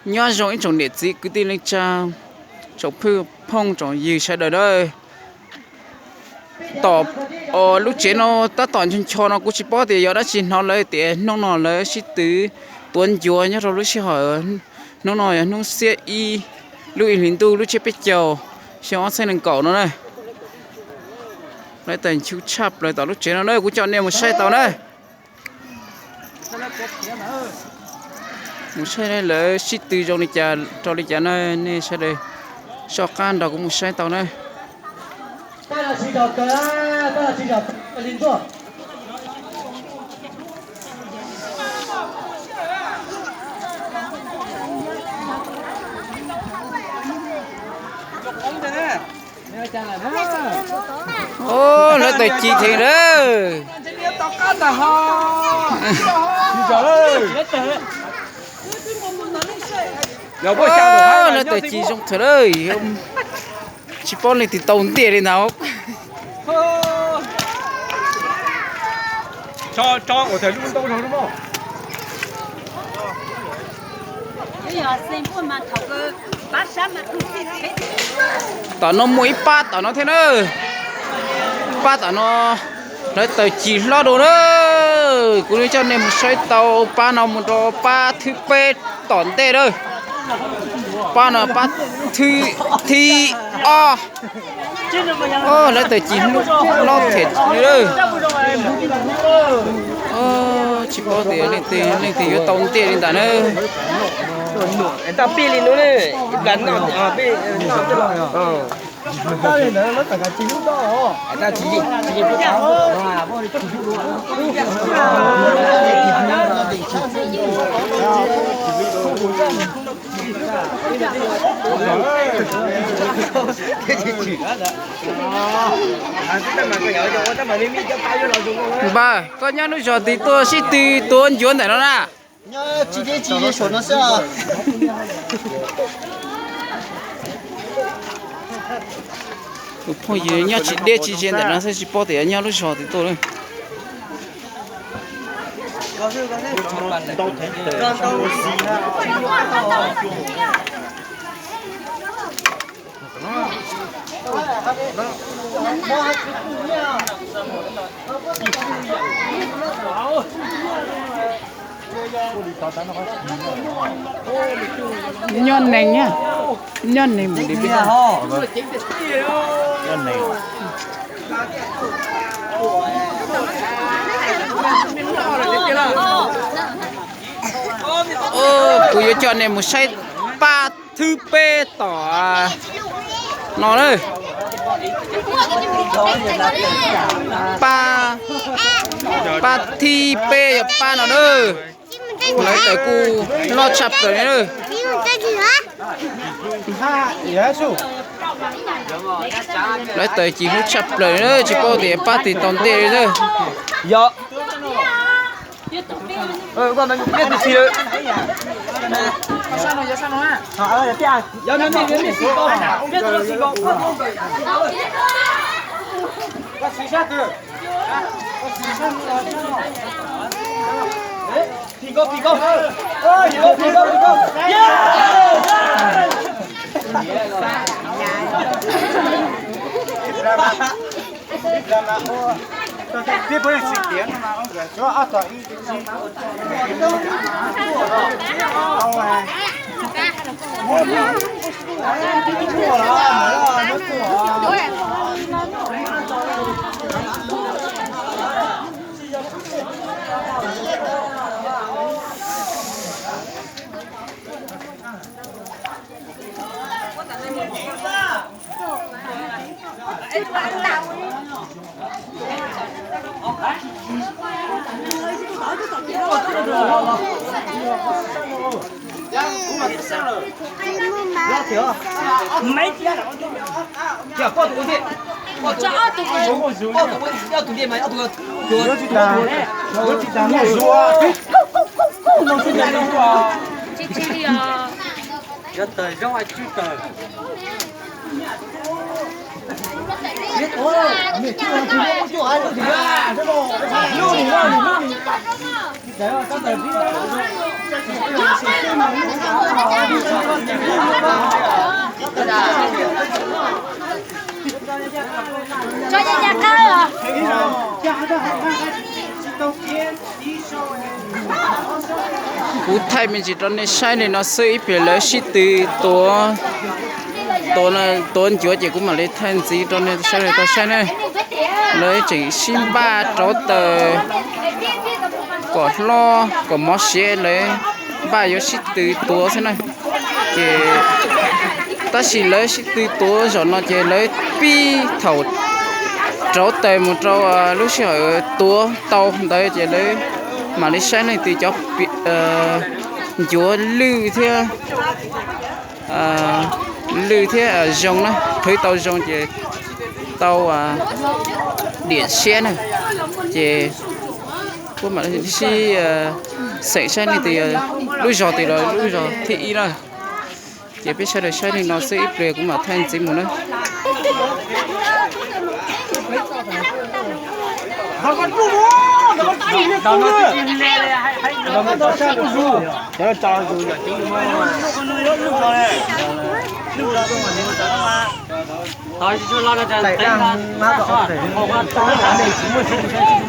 Nyob zoo ib tsoom niam txiv kwv tij neej tsa, tsoom phooj tsoom ywg sawv daws na. Tom lub tsev no tab tom ncho ncho no kuv tsis paub tias yog dab tsi, hnov lawv tias hnub no lawv sib tw tuav ncuav nyob rau lub sij hawm hnub no yog hnub xiab ib lub ib hlis ntuj lub tsiab peb caug xyoo ob txhiab nees nkaum no na. Lawv tawm nchuv tshaj plaws tom lub tsev no na, kuv coj nej mus saib tau na. Mus saib lawv sib tw zoo li cas rau li cas na, nej sawv daws soj qab nrog kuv mus saib tau na. Lawv tawm cim theem lawm. Lawv tawm cim zoo theem lawm. Tsis paub leej twg tau ntiag li ntawd. Tom no muaj ib pab tom no thiab na. Pab tom no lawv tawm cim hlob dua na. Kuv coj nej mus saib tau pab no mus rau pab thib peb tom ntej na. Pab no pab thib ob. Lawv tawm cim hlob thiab li. Tsis paub tias leej twg yuav tau ntiag li ntawd na. Npawg, koj nyob lub zos twg tuaj sib tw tuav ncuav ntawm no na? Tus phooj ywg nyob tsis deb tsis ze ntawm no xwb, tsis paub tias nyob lub zos twg tuaj na. Nyob neeg, nyob neeg mus li peb. Kuv yuav coj nej mus saib pab thib peb tom no na. Pab, pab thib peb yog pab no na. Lawv tawm kuj loj tshaj plaws li na. Lawv tawm cim hlub tshaj plaws li na, tsis paub tias pab twg tau ntiag li na. Kuv thaij me ntsis rau nej saib li no xwb, ib pliag lawv sib tw tuav, tuav, tuav ncuav ces kuv mam li thaij ntxiv rau nej sawv daws tau saib na. Lawv tseem sib npaj rauv taws kom hlob kom mov siav, lawv npaj yuav sib tw tuav xwb na. Ces tab sis lawv sib tw tuav zaum no ces lawv pib thaum rauv taws mus rau lub sij hawm tuav tau ntawd ces lawv mam li saib leej twg cov ncuav lwj thiab, lwj thiab zoo na, qhwv tau zoo ces tau diam siab na. Ces kuv mam sib xeem saib leej twg, lub zos twg los lub zos thib ib na. Ces peb sawv daws saib li no xwb, ib pliag kuv mam thaij ntxiv mus na.